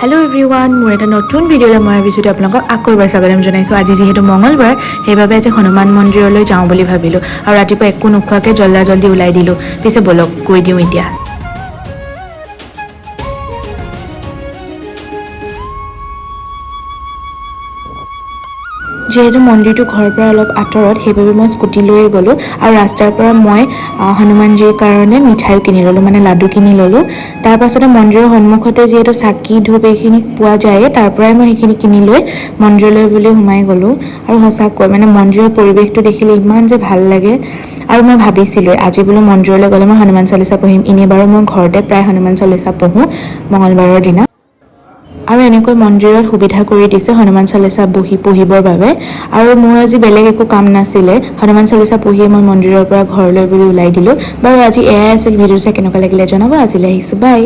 Hello' everyone, মোৰ এটা নতুন ভিডিঅ'লৈ মই ভাবিছোঁ আপোনালোকক আকৌ এবাৰ স্বাগতম জনাইছোঁ। আজি যিহেতু মঙলবাৰ, সেইবাবে আজি হনুমান মন্দিৰলৈ যাওঁ বুলি ভাবিলোঁ আৰু ৰাতিপুৱা একো নোখোৱাকৈ জল্দা জল্দি ওলাই দিলোঁ। পিছে ব'লক, গৈ দিওঁ এতিয়া। যিহেতু মন্দিৰটো ঘৰৰ পৰা অলপ আঁতৰত, সেইবাবে মই স্কুটি লৈয়ে গ'লোঁ আৰু ৰাস্তাৰ পৰা মই হনুমানজীৰ কাৰণে মিঠাইও কিনি ল'লোঁ, মানে লাডু কিনি ল'লোঁ। তাৰপাছতে মন্দিৰৰ সন্মুখতে যিহেতু চাকি ধূপ এইখিনি পোৱা যায়, তাৰ পৰাই মই সেইখিনি কিনি লৈ মন্দিৰলৈ বুলি সোমাই গ'লোঁ। আৰু সঁচাকৈ মানে মন্দিৰৰ পৰিৱেশটো দেখিলে ইমান যে ভাল লাগে। আৰু মই ভাবিছিলোঁ আজি বোলো মন্দিৰলৈ গ'লে মই হনুমান চালিচা পঢ়িম। এনেই বাৰু মই ঘৰতে প্ৰায় হনুমান চালিচা পঢ়োঁ মঙলবাৰৰ দিনা। আৰু এনেকৈ মন্দিৰত সুবিধা কৰি দিছে হনুমান চালিচা বহি পঢ়িবৰ বাবে। আৰু মোৰ আজি বেলেগ একো কাম নাছিলে, হনুমান চালিচা পঢ়িয়ে মই মন্দিৰৰ পৰা ঘৰলৈ বুলি ওলাই দিলোঁ। বাৰু, আজি এয়াই আছিল। ভিডিঅ' চাই কেনেকুৱা লাগিলে জনাব। আজিলৈ আহিছোঁ, বাই।